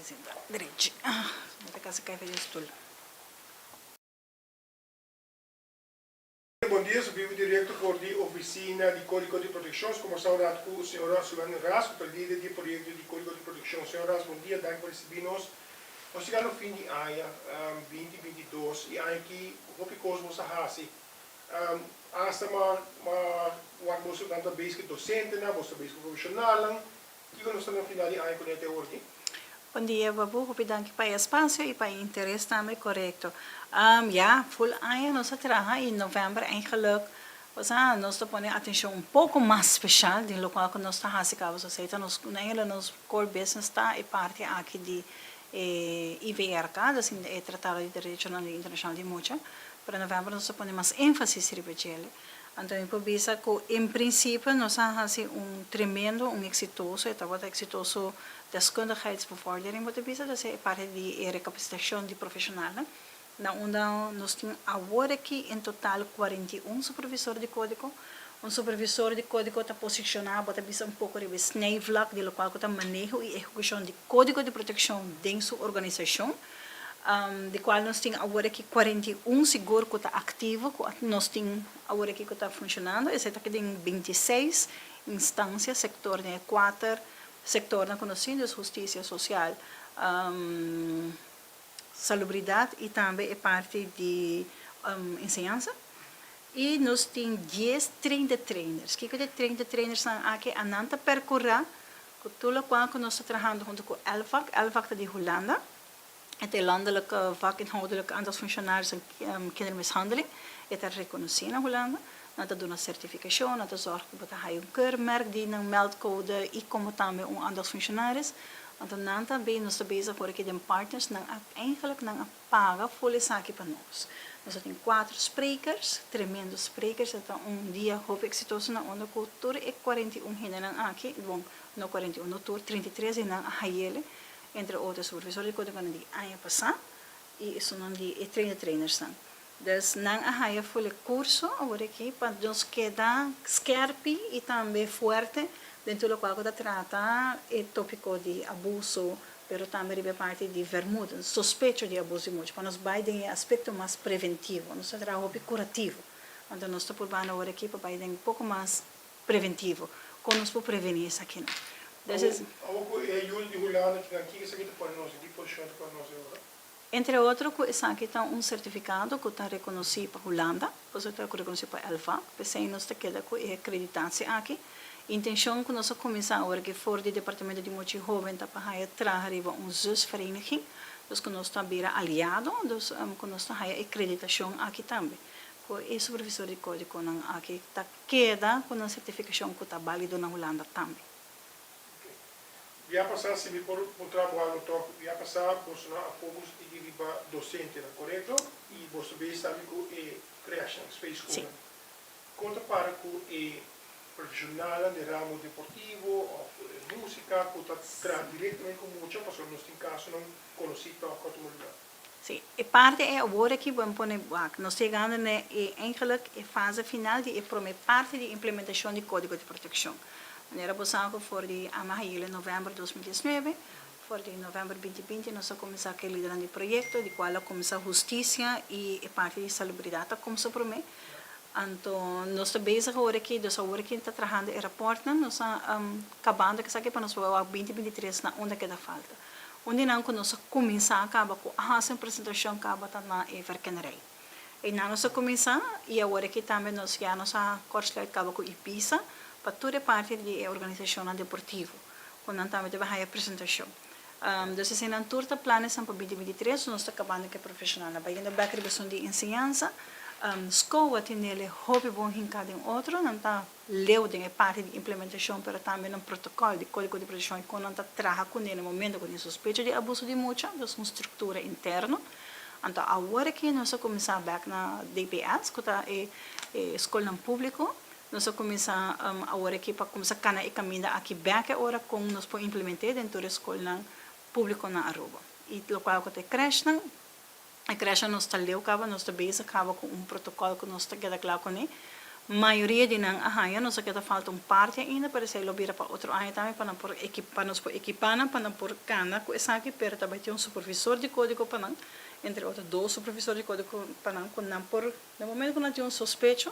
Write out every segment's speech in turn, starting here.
sinta drechi. Mi ta casi cay for di e stoel. Bon dia, su bibu directo for di Oficina di Codigo di Proteccion. Su combersa un rat cu señora Suellen Ras, cu ta lider di e proyecto di Codigo di Proteccion. Señora Ras, bon dia, danki pa ricibi nos. Nos yega no fin di aña 2022 y aña aki hopi cos nos a haci. Hasta ma ma wak boso nan ta bezig cu docentenan, boso ta bezig cu profesionalnan. Kico nos ta na final di aña cu ne te awor aki? Bon dia Babu, hopi danki pa e espacio y pa e interes tambe, corecto. Ya, full aña nos a traha y november eigenlijk, osea, nos ta pone atencion un poco mas special den locual cu nos ta haci caba so ta nos, eigenlijk nos core business ta e parti aki di e IVRK, dus e Tratado di Derechonan Internacional di Mucha, pero november nos ta pone mas enfasis riba djele. Anto mi por bisa cu en principio nos a haci un tremendo, un exitoso, e tabata exitoso deskundigheidsbevordering bo ta bisa, dus e parti di e recapacitacion di profesionalnan, na unda nos tin awor aki en total 41 supervisor di codigo. Un supervisor di codigo ta posiciona, bo ta bisa un poco riba e snijvlak di locual cu ta maneho y ehecucion di codigo di proteccion den su organisacion. Di cual nos tin awor aki 41 sigur cu ta activo, cu nos tin awor aki cu ta funcionando. Esey ta den 26 instancia, sector den e cuater sectornan cu nos tin, dus husticia social, salubridad y tambe e parti di enseñansa. Y nos tin 10 train-the trainers. Kico ta e train-the trainersnan aki? Anan ta percura cu tur locual cu nos ta trahando hunto cu ELVAC. ELVAC ta di Hulanda. E ta e landelijke vakinhoudelijke aandachtsfunctionaris en kindermishandeling. E ta reconoci na Hulanda. Nan ta duna certificacion, nan ta zorg cu bo ta haya un keurmerk di nan meldcode y como tambe un aandachtsfunctionaris. Anto nan ta be, nos ta bezig awor aki den partners, nan a eigenlijk nan a paga ful esaki pa nos. Nos a tin cuatro sprekers, tremendo sprekers, e ta un dia hopi exitoso na unda cu tur e 41 hendenan aki, bon, no 41, no tur, 33 di nan a hayele. Entre otro supervisor di kódigonan di aña pasá i esunnan di e trainer trainersnan. Dus nan a haya ful e kurso awor aki pa nos keda skèrpi i tambe fuerte den tur lokual ku ta trata e tópiko di abuso, pero tambe riba e parti di vermoeden, sospecho di abuso di mucha, pa nos bai den e aspekto mas preventivo. Nos ta traha hopi kurativo, anto nos ta purbando awor aki pa bai den un poko mas preventivo. Kon nos por preveni esakinan? Dus es. Awor ku e ayuda di Hulanda ki nan kiko esaki ta pone nos, di ki posishon ta pone nos e ora? Entre otro ku esaki ta un sertifikado ku ta rekonosí pa Hulanda, pasobra ta rekonosí pa LVAC, p'esei nos ta keda ku e akreditasie aki. Intenshon ku nos a kuminsá awor aki for di Departamento di Mucha i Hóben ta pa haya traha riba un zusvereniging, dus ku nos ta bira aliado, dus ku nos ta haya e akreditashon aki tambe. Ku e supervisor di kódigonan aki ta Keda ku nan sertifikashon ku ta bálido na Hulanda tambe. Ok. Bia pasá si mi por puntra bo algo tòg. Bia pasá boso nan a focus i riba dosentenan, korekto? I boso bezig tambe ku e krèshnan, speeschoolnan. Kon ta para ku e profeshonalnan den ramo deportivo òf músika ku ta traha direktamente ku mucha? Pasobra nos tin kasonan konosí tòg ku a tuma lugá. Sí, e parti ei awor aki bo a pone wak. Nos ta yegando na e eigenlijk e fase final di e prome parti di implementacion di Codigo di Proteccion. Manera bo sa cu for di ama haile november 2019, for di november 2020 nos a cuminsa cu e lidernan di proyecto, di cual a cuminsa husticia y e parti di salubridad a cuminsa prome. Anto nos ta bezig awor aki, dus awor aki ta trahando e raportnan, nos a cabando esaki pa nos por wak 2023 na unda keda falta. Un di nan ku nos a kuminsá kaba ku a hasi un presentashon kaba ta na e verkennerij. Einan nos a kuminsá i awor aki tambe nos ya nos a kortsluit kaba ku IPISA pa tur e parti di e organisashonnan deportivo ku nan tambe ta bai haya presentashon. Dus eseinan tur ta planesnan pa 2023, nos ta kabando ku e profeshonalnan. Bayendo bèk riba esun di enseñansa, SCOA tin nele hopi bon hinká den otro, nan ta. Leu den e parti di implementashon pero tambe nan protokòl di kódigo di protekshon i kon nan ta traha kuné na momento ku tin sospecho di abuso di mucha, dus un struktura interno. Anto awor aki nos a kuminsá bèk na DPS ku ta e skolnan públiko, nos a kuminsá awor aki pa kuminsá kana e kaminda aki bèk e ora kon nos por implement'é den tur e skolnan públiko na Aruba. I lokual ku ta e krèshnan, E crèche nos ta leu caba, nos ta bezig caba cu un protocol cu nos ta keda cla cune. Mayoria di nan a haña, nos a keda falta un parti ainda, pero esei lo bira pa otro aña tambe pa nan por pa nos por ekipá nan pa nan por kana ku esaki, pero ta bai tin un supervisor di kódigo pa nan, entre otro dos supervisor di kódigo pa nan ku nan por, na momento ku nan tin un sospecho,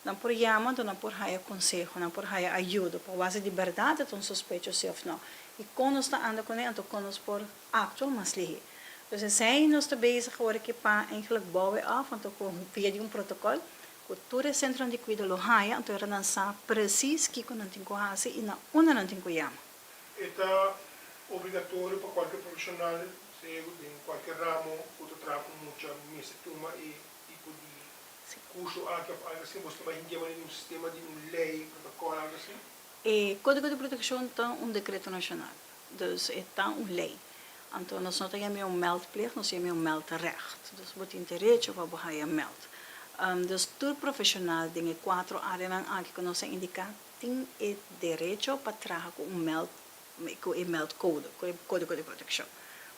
nan por yama anto nan por haña konseho, nan por haña ayudo pa wak si di bèrdat e ta un sospecho si òf no i kon nos ta anda kuné anto kon nos por aktua mas lihé. Dus esei nos ta bezig awor aki pa eigenlijk bouw e òf anto ku via di un protokòl Ku tur e sentronan di kuido lo haña, anto era nan sa presis kiko nan tin ku hasi i na unda nan tin ku yama. E ta obligatorio pa kualke profeshonal, sea den kualke ramo ku ta traha ku mucha, mester tuma e tipo di kurso aki òf algu asina? Boso ta bai hinkia manera di un sistema di un lei, protokòl, algu asina? E Kódigo di Protekshon ta un dekreto nashonal, dus e ta un lei. Anto nos no ta yam'é un meldplicht, nos ta yam'é un meldrecht. Dus bo tin derecho pa bo haya meld. Dus tur profesional den e cuatro areanan aki cu nos a indica tin e derecho pa traha cu un meld, cu e meldcode, cu e codigo di proteccion.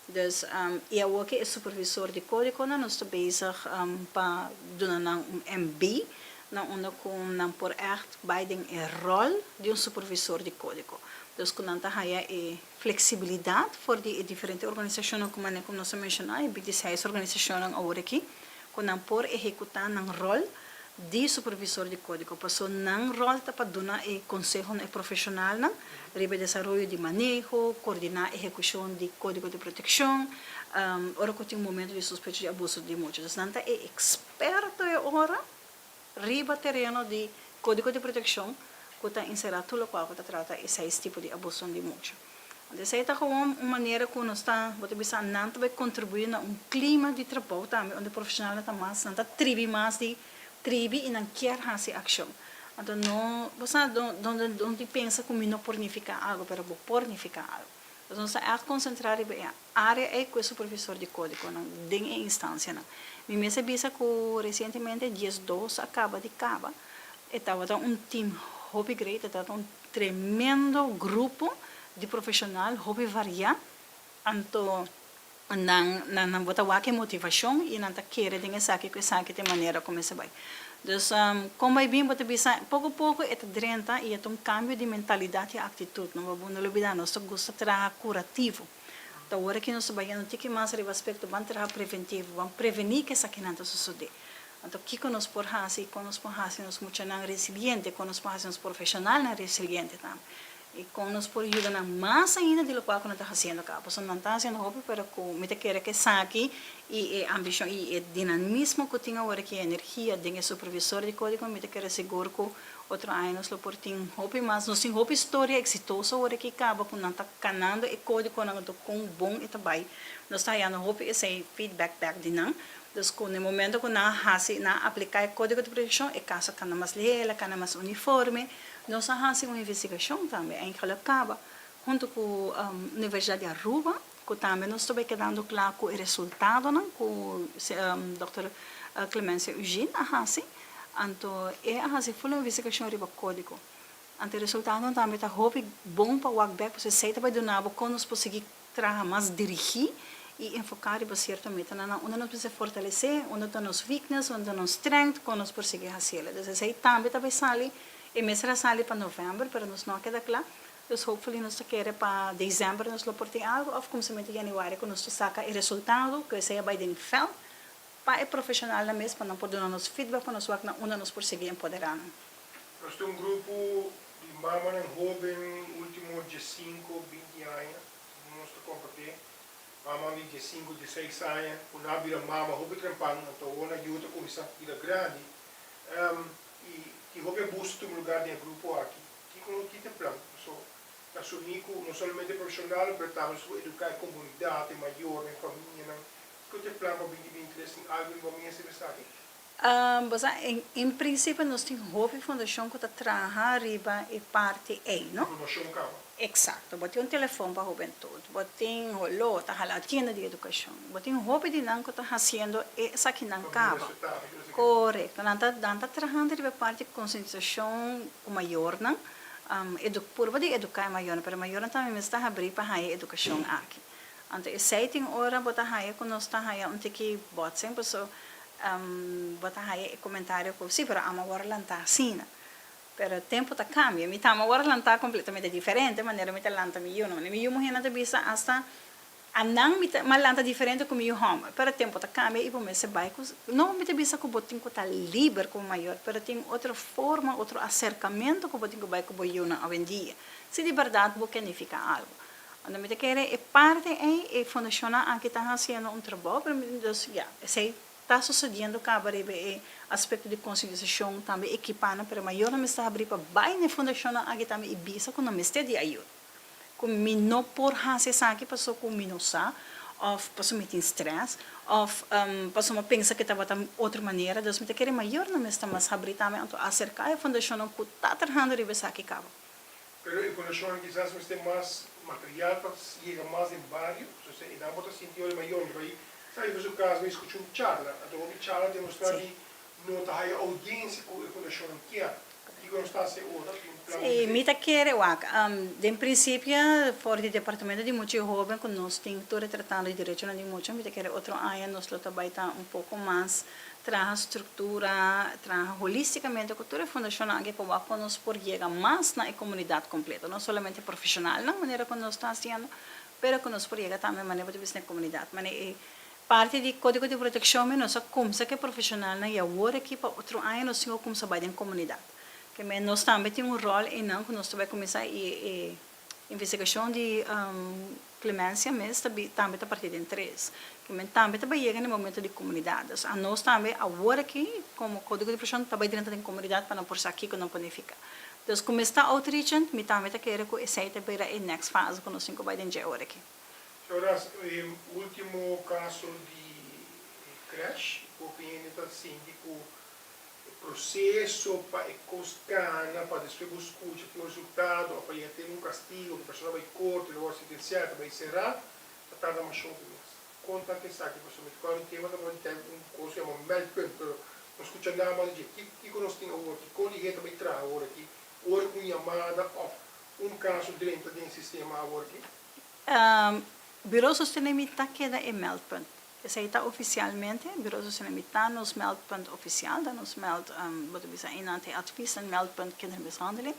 Dus y awoki e supervisor di codigonan nos ta bezig pa duna nan un MB na unda cu nan por echt bay den e rol di un supervisor di codigo. Dus cu nan ta haya e Flexibilidad for di e diferente organisacionnan cu manera cu nos a menciona, e bintiseis organisacionnan awor aki, cu nan por ehecuta nan rol di supervisor di codigo, paso nan rol ta pa duna e conseho na e profesionalnan riba e desaroyo di maneho, coordina ehecucion di codigo di proteccion, ora cu tin un momento di sospecho di abuso di mucha. Dus nan ta e experto e ora riba tereno di Kódigo di Protekshon ku ta enserá tur lokual ku ta trata e seis tipo di abuson di mucha. Anto esei ta gewoon un manera ku nos ta, bo ta bisa, nan ta bai kontribuí na un klima di trabou tambe unda profeshonalnan ta mas, nan ta tribi mas di tribi i nan kier hasi akshon. Anto no, bo sa, no di pensa ku mi no por nifiká algu, pero bo por nifiká algu. Nos ta ègt konsentrá riba e área ei ku e supervisor di kódigonan den e instansianan. Mi mes a bisa ku resientemente 12 a kaba di kaba. E tabata un tim hopi great, e tabata un tremendo grupo di profeshonal hopi variá. Anto nan nan bo ta wak e motivashon i nan ta kere den esaki ku esaki ta e manera ku mester bai. Dus kon bai bin bo ta bisa poko poko e ta drenta i e ta un kambio di mentalidat i aktitut. No bo no lubida nos ta gusta traha kurativo. Ta ora ki nos ta bai yendo tiki mas riba aspekto ban traha preventivo, ban prevení ku esakinan ta sosodé. Anto kiko nos por hasi i kon nos por hasi nos muchanan resiliente, kon nos por hasi nos profeshonalnan resiliente tambe. I kon nos por yuda nan mas ainda di lokual ku nan ta hasiendo kaba. Pasobra nan ta hasiendo hopi pero ku mi ta kere ku esaki i e ambishon i e dinamismo ku tin awor aki, e energia den e supervisor di kódigo, mi ta kere sigur ku otro aña nos lo por tin hopi mas. Nos tin hopi storia eksitoso awor aki kaba ku nan ta kanando e kódigonan anto kon bon e ta bai. Nos ta hayando hopi esei feedback bèk di nan. Dus ku na e momento ku nan a hasi, nan a apliká e kódigo di protekshon, e kaso a kana mas lihé, el a kana mas uniforme. Nos a hasi un investigashon tambe, eigenlijk kaba, huntu ku Universidat di Aruba, ku tambe nos ta bai kedando kla ku e resultadonan ku dòkter Clemencia Eugene a hasi. Anto e a hasi ful un investigashon riba kódigo. Anto e resultadonan tambe ta hopi bon pa wak bèk, pasobra esei ta bai duna bo kon nos por sigui Traha mas dirigí i enfoká riba sierto metanan na unda nos mester fortalesé, unda ta nos weakness, unda ta nos strength, kon nos por sigui hasiel. Dus esei tambe ta bai sali, e mester a sali pa novèmber, pero nos no a keda kla. Dus hopefully nos ta kere pa desèmber nos lo por tin algu òf kuminsamentu di yanüari ku nos ta saka e resultado ku esei a bai den vèlt pa e profeshonalnan mes pa nan por duna nos feedback pa nos wak na unda nos por sigui empoderá nan. Nos ta un grupo di mamanan hoben ultimo diesinco, binti aña, segun nos ta kompartí, mamanan di diesinco, dieseis aña ku nan a bira mama hopi trempan, anto awor nan yu ta kuminsá bira grandi i tin hopi abuso tuma lugar den e grupo aki. Kiko no tin te plan? Paso ta asumí ku no solamente profeshonal pero tambe nos por eduká e komunidat, e mayornan, e famianan. Kiko ta e plan pa binti bintitres? Tin algu riba mesa riba esaki? Bo sa, en prinsipio nos tin hopi fundashon ku ta traha riba e parti ei, no? Informashon kaba. Eksakto. Bo tin un telefon pa hubentut, bo tin holó ta hala tienda di edukashon, bo tin hopi di nan ku ta hasiendo esakinan kaba. Korekto. Nan ta nan ta trahando riba e parti konsientisashon ku mayornan, purba di eduká e mayornan, pero e mayornan tambe mester ta habrí pa haña e edukashon aki. Anto esei tin ora bo ta haña ku nos ta haña un tiki bòtsing, pasobra. Bo ta haya e komentario ku si, pero amo awor lanta asina. Pero tempu ta kambia. Mi ta amo awor lanta kompletamente diferente manera mi ta lanta mi yunan. Manera mi yu muhénan ta bisa asta anan mi ta lanta diferente ku mi yu hòmber. Pero tempu ta kambia i bo mester bai ku, no mi ta bisa ku bo tin ku ta liber komo mayor, pero tin otro forma, otro aserkamentu ku bo tin ku bai ku bo yunan awendia, si di bèrdat bo ke nifiká algu. Anto mi ta kere e parti ei, e fundashonnan aki ta hasiendo un trabou, pero mi dus ya, esei ta susediendo kaba riba e aspekto di konsientisashon, tambe ekipanan, pero mayornan mester habrí pa bai na e fundashonnan aki tambe i bisa ku nan mester di ayuda, ku mi no por hasi esaki paso ku mi no sa, òf paso mi tin strès, òf paso mi a pensa ku e tabata otro manera, dus mi ta kere mayornan mester mas habrí tambe anto aserká e fundashonnan ku ta trahando riba esaki kaba. Pero e fundashonnan kisas mester mas material pa yega mas den bario, so e nan bo ta sinti ora e mayor mi bai sali for su kas mi skucha un charla, anto hopi charla demostrá di no ta haya oudiensia ku e fundashonnan kier. Kiko nos ta hasi ora tin un plan Sí, mi ta kere wak. Den prinsipio for di departamento di mucha i hoben ku nos tin tur e tratando di derechonan di mucha, mi ta kere otro aña nos lo ta bai ta un poko mas Traha struktura, traha holistikamente ku tur e fundashonnan aki pa wak kon nos por yega mas na e komunidat kompleto, no solamente profeshonalnan manera ku nos ta hasiendo, pero ku nos por yega tambe manera bo ta bisa na e komunidat. Manera e parti di kódigo di protekshon mi nos a kumsa ku e profeshonalnan i awor aki pa otro aña nos tin ku kumsa bai den komunidat. Ke men nos tambe tin un ròl einan ku nos ta bai kuminsá i e Investigashon di Clemencia mes ta tambe ta parti den tres. Ke men tambe ta bai yega na e momento di komunidat. Dus anos tambe awor aki komo Kódigo di Preshon ta bai drenta den komunidat pa nan por sa kiko nan por nifiká. Dus ku mes ta outreachend mi tambe ta kere ku esei ta bira e next fase ku nos tin ku bai den dje awor aki. Señoras, e ultimo kaso di crash, hopi hende ta sinti ku E proseso pa e kos kana pa despues bo skucha tin un resultado òf pa yega ten un kastigo ku persona bai korte lo wòrdu sentensiá ta bai será ta tarda masha hopi mes. Kon ta ku esaki pasobra mi ta kòrda un tema tabata di tèmpo un kos ku yama meldpunt pero no skucha nada mas di dje. Ki kiko nos tin awor ki kon lihé ta bai traha awor aki ora ku un yamada òf un kaso drenta den e sistema awor aki? Bureau Sostenemi ta keda e meldpunt. Esei ta ofisialmente, Bureau Sostenemi ta nos meldpunt ofisial, ta nos meld, bo ta bisa einan ta e advies en meldpunt kindermishandeling.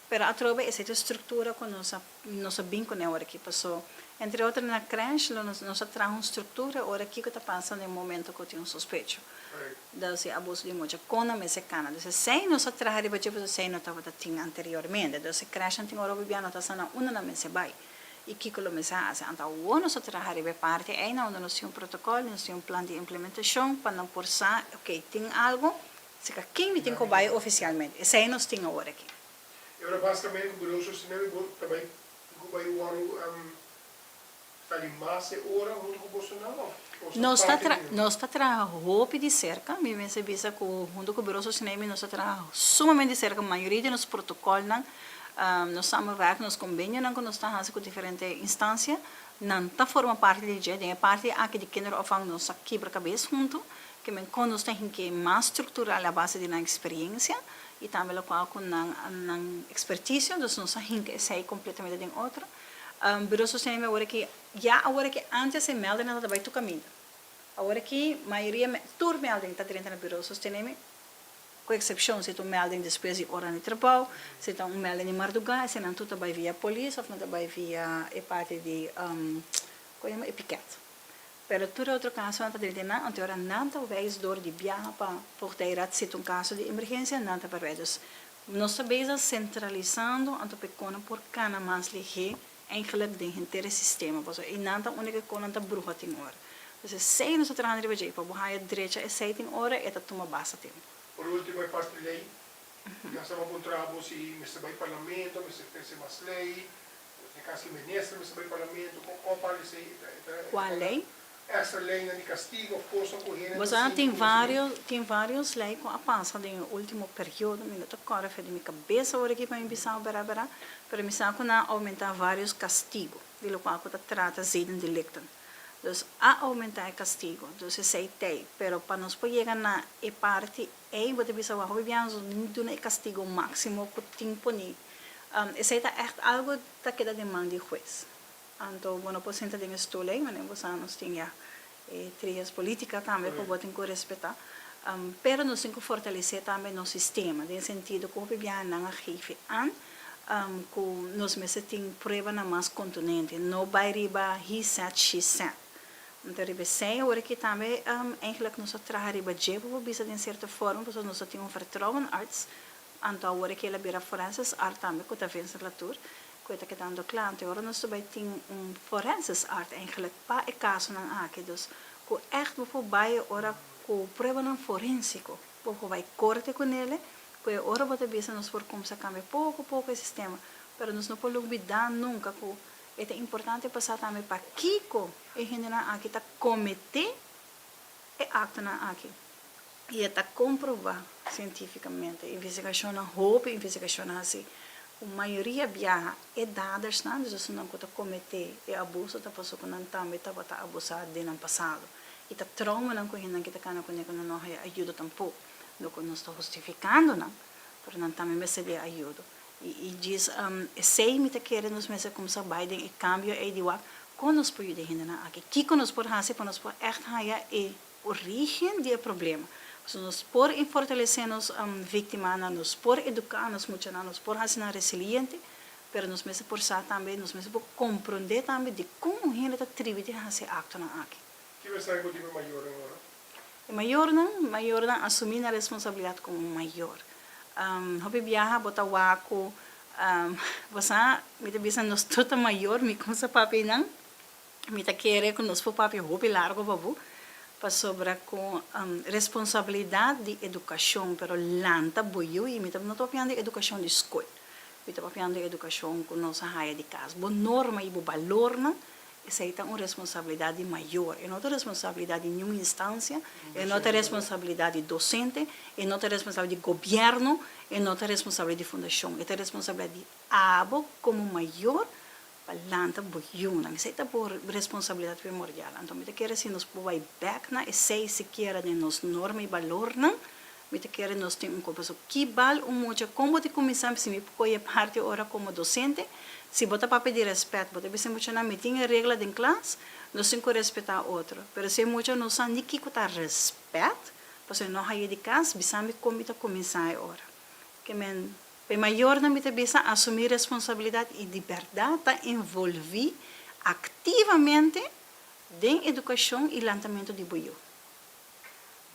Pero atrobe esei ta e struktura ku nos a nos a bin kuné ora aki. Paso, entre otro na crèche lo nos nos a traha un struktura ora kiko ta pasa den momento ku tin un sospecho di abuso di mucha, kon nan mester kana. Dus esei nos a traha riba dje pasobra esei no tabata tin anteriormente. Dus e crèchenan tin ora hopi bia no ta sa na unda nan mester bai. i kiko lo mester hasi. Anto awor nos ta traha riba e parti ei na unda nos tin un protokòl, nos tin un plan di implementashon pa nan por sa, oke, tin algu, si ka ken mi tin ku bai ofisialmente. Esei nos tin awor aki. E ora basikamente ku Bureau Sostenebe bo ta bai ku bai wòrdu sali mas e ora huntu ku bosonan òf boso Nos ta parti di. Nos ta traha hopi di serka. Mi mester bisa ku huntu ku Bureau Sostenebe nos ta traha sumamente di serka. Mayoria di nos protokòlnan Nos samenwerk, nos kombenionan ku nos ta hasi ku diferente instansia, nan ta forma parti di dje. Den e parti aki di kinderopvang nos ta kibra kabes huntu, ke men kon nos ta hink'é mas struktural a base di nan eksperiensia i tambe lokual ku nan nan ekspertisio, dus nos ta hinka esei kompletamente den otro. Bureau Sostenimi awor aki, ya awor aki antes e mèldennan ta bai tur kaminda. Awor aki mayoria tur mèlding ta drenta na Bureau Sostenimi. Ku eksepshon si ta un melding despues di ora di trabou, si ta un melding di mardugá, eseinan tur ta bai via polis òf nan ta bai via e parti di kon yama e piket. Pero tur e otro kasonan ta drenta nan, anto e ora nan ta wijs dor di biaha pa Voogdijraad si ta un kaso di emergensia nan ta bai. Dus nos ta bezig sentralisando anto pa e konan por kana mas lihé Eigenlijk den henter e sistema, pasobra einan ta unda ku e konan ta bruha tin ora. Dus esei nos ta trahando riba dje, pa bo haña drecha esei tin ora, e ta tuma basta tempu. Por ultimo e parti ley, ya sa bo puntra bo si mester bay parlamento, mester trece mas ley, den caso di minister mester bay parlamento, con parti esey e ta e ta Cual ley? Extra leynan di castigo of cosnan cu hende Bo ta sa sinti tin cu mester bin. varios tin varios ley cu a pasa den e ultimo periodo, mi no ta corda fe di mi cabeza ora aki pa mi bisa bo bera bera, pero mi sa cu nan a aumenta varios castigo di locual cu ta trata zedendelicten. Dus a aumenta e castigo, dus esey tey, pero pa nos por yega na e parti ey bo ta bisa wak hopi biaha nos no duna e castigo maximo cu tin poni. Esey ta echt algo ta keda den man di huez. Anto bo no por sinta den e stoel ei, manera bo sa nos tin ya E trias politica tambe cu bo tin cu respeta. Pero nos tin cu fortalece tambe nos sistema, den sentido cu hopi biaha nan a geef aan cu nos mester tin pruebanan mas contundente, no bay riba he said, she said. Anto riba esey awor aki tambe eigenlijk nos a traha riba dje bo por bisa den cierto forma, pasobra nos a tin un vertrouwenarts, anto awor aki el a bira forensisch arts tambe cu ta Vincent Latour, cu e ta kedando cla. Anto ora nos ta bay tin un forensisch arts eigenlijk pa e casonan aki, dus cu echt bo por bay ora cu pruebanan forensico, bo por bay corte cu nele, cu e ora bo ta bisa nos por cumsa cambia poco poco e sistema, pero nos no por lubida nunca cu e ta importante pa sa tambe pakico e hendenan aki ta comete e actonan aki y e ta comproba cientificamente, investigacionnan, hopi investigacionnan haci, cu mayoria biaha e dadersnan, dus esunnan cu ta comete e abuso ta paso cu nan tambe tabata abusa den nan pasado y ta traumanan cu hendenan ki ta cana cune cu nan no haya ayudo tampoco, no cu nos ta hustificando nan, pero nan tambe mester di e ayudo. Y djis esey mi ta kere nos mester cuminsa bay den e cambio ey di wak con nos por yuda e hendenan aki, kico nos por haci pa nos por echt haya e origen di e problema. Pasobra nos por fortalece nos victimanan, nos por educa nos muchanan, nos por haci nan resiliente, pero nos mester por sa tambe, nos mester por comprende tambe dicon un hende ta tribi di haci e actonan aki. Ki mensahe bo tin pa e mayornan ora? E mayornan, mayornan asumi nan responsabilidad como mayor. Hopi biaha bo ta wak cu, bo sa, mi ta bisa nos tur ta mayor, mi con sa papia einan, mi ta kere cu nos por papia hopi largo pa bo, pasobra cu responsabilidad di educacion, pero lanta bo yu, y mi ta no ta papiando di educacion di scol, mi ta papiando di educacion cu nos a haya di cas, bo norma y bo balornan Esei ta un responsabilidat di mayor, e no ta responsabilidat di niun instansia, e no ta responsabilidat di dosente, e no ta responsabilidat di gobièrnu, e no ta responsabilidat di fundashon, e ta responsabilidat di abo komo mayor pa lanta bo yunan. Esei ta bo responsabilidat primordial. Anto mi ta kere si nos por bai bèk na esei sikiera den nos norma i balornan, mi ta kere nos tin un kompaso. Ki bal un mucha, kon bo ta kuminsá si mi por kohe parti ora komo dosente? Si bo ta papia di rèspèt, bo ta bisa e muchanan, mi tin e regla den klas, nos tin ku respetá otro. Pero si e mucha no sa ni kiko ta rèspèt, pasobra e no haña di kas, bisa mi kon mi ta kuminsá e ora. Ke men, pa e mayornan mi ta bisa asumí responsabilidat i di bèrdat ta envolví aktivamente den edukashon i lantamentu di bo yu.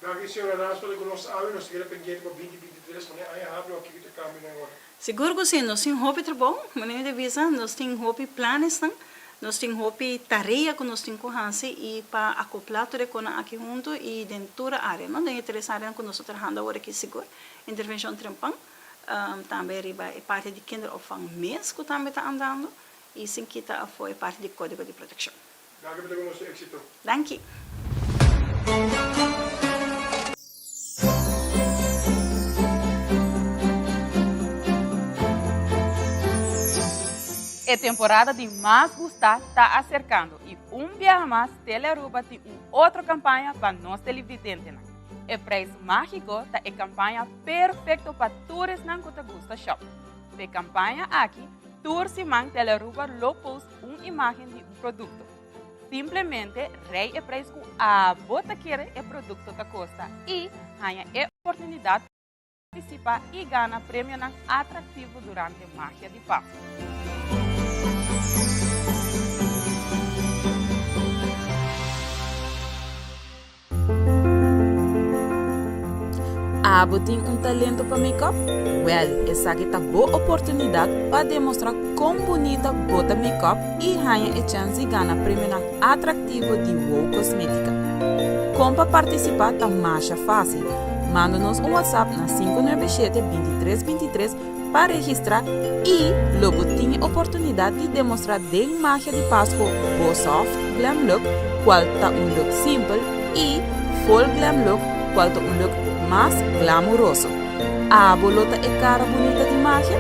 Danki señora Raspa di ku nos awe nos ta keda pendiente pa 2023 manera aña habla o kiko ta kambia nan ora. Sigur ku si, nos tin hopi trabou, manera mi ta bisa, nos tin hopi planesnan, nos tin hopi tarea ku nos tin ku hasi i pa akoplá tur e konan aki huntu i den tur e área, no, den e tres áreanan ku nos ta trahando awor aki sigur, intervenshon trempan, tambe riba e parti di kinderopvang mes ku tambe ta andando i sin kita afó e parti di kódigo di protekshon. Danki pa ta ku nos éxito. Danki. E temporada di mas gustá ta aserkando i un biaha mas Telearuba tin un otro kampaña pa nos televidentenan. E Prijs Mágiko ta e kampaña perfekto pa tur esnan ku ta gusta shòp. P'e kampaña aki, tur siman Telearuba lo post un imágen di un produkto. Simplemente rei e preis ku abo ta kere e produkto ta kosta i haña e oportunidat pa partisipá i gana premionan atraktivo durante Magia di Pasku. Abo tin un talento pa make-up? Wèl, esaki ta bo oportunidat pa demostrá kon bunita bo ta make-up i haña e chèns di gana premionan atraktivo di Wow Kosmétika. Kon pa partisipá ta masha fásil. Manda nos un WhatsApp na 597 23 23 pa registrá i lo bo tin e oportunidat di demostrá den Magia di Pasco bo soft glam look, kual ta un look simpel, i full glam look, kual ta un look mas glamuroso. Abo lo ta e kara bunita di magia?